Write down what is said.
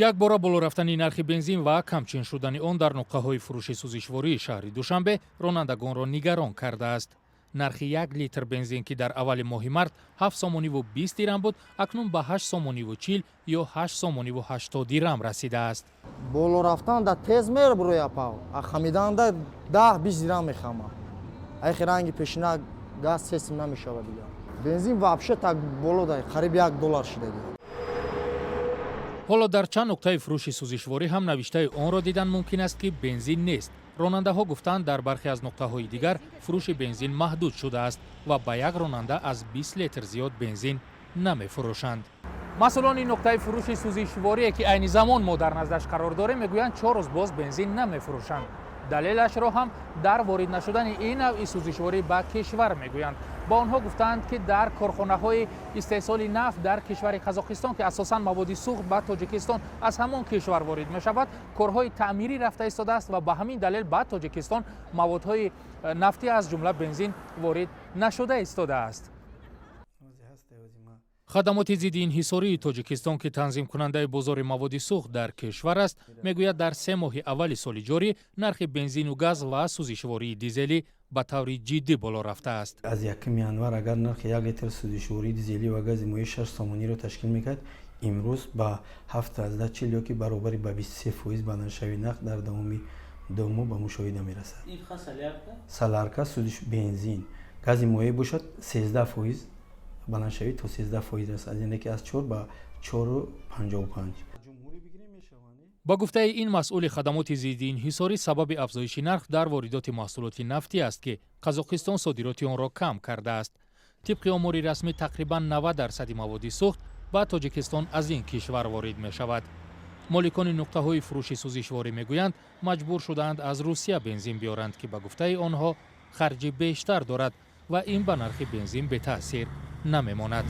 Якбора боло рафтани нархи бензин ва камчин шудани он дар нуқтаҳои фурӯши сӯзишвории шаҳри Душанбе ронандагонро нигарон кардааст. Нархи 1 литр бензин, ки дар аввали моҳи март 7 сомониву 20 дирам буд, акнун ба 8 сомониву 40 ё 8 сомониву 80 дирам расидааст. Боло рафтанда тез мерабуроя пав, а хамиданда 10-20 дирам мехама. Айхи ранги пешина газ сесим намешава дига. Бензин вообще так боло дай, қариб 1 доллар шидаги. Ҳоло дар чанд нуқтаи фурӯши сӯзишворӣ ҳам навиштаи онро дидан мумкин аст, ки бензин нест. Ронандаҳо гуфтанд, дар бархе аз нуқтаҳои дигар фурӯши бензин маҳдуд шудааст ва ба як ронанда аз 20 литр зиёд бензин намефурӯшанд. Масъулони нуқтаи фурӯши сӯзишворие, ки айни замон мо дар наздаш қарор дорем, мегӯянд, 4 рӯз боз бензин намефурӯшанд. Далелашро ҳам дар ворид нашудани ин навъи сӯзишворӣ ба кишвар мегӯянд. Ба онҳо гуфтаанд, ки дар корхонаҳои истеҳсоли нафт дар кишвари Қазоқистон, ки асосан маводи сӯхт ба Тоҷикистон аз ҳамон кишвар ворид мешавад, корҳои таъмирӣ рафта истодааст ва ба ҳамин далел ба Тоҷикистон маводҳои нафтӣ, аз ҷумла бензин, ворид нашуда истодааст. Хадамоти зидди инҳисории Тоҷикистон, ки танзимкунандаи бозори маводи сӯхт дар кишвар аст, мегӯяд, дар 3 моҳи аввали соли ҷорӣ нархи бензину газ ва сӯзишвории дизелӣ ба таври ҷиддӣ боло рафтааст. Аз 1 январ агар нархи 1 литр сӯзишвории дизелӣ ва гази моеъ 6 сомониро ташкил мекард, имрӯз ба 7,40 ёки баробари ба 23% баландшавии нарх дар давоми 2 моҳ ба мушоҳида мерасад. Солярка, бензин, гази моеъ бошад, 13% баландшавӣ, то 13% аст, аз ине ки аз 4 ба 4,55. Ба гуфтаи ин масъули хадамоти зидди инҳисорӣ, сабаби афзоиши нарх дар воридоти маҳсулоти нафтӣ аст, ки Қазоқистон содироти онро кам кардааст. Тибқи омори расмӣ, тақрибан 90 дарсади маводи сӯхт ба Тоҷикистон аз ин кишвар ворид мешавад. Моликони нуқтаҳои фурӯши сӯзишворӣ мегӯянд, маҷбур шудаанд аз Русия бензин биёранд, ки ба гуфтаи онҳо харҷи бештар дорад ва ин ба нархи бензин бетаъсир намемонад.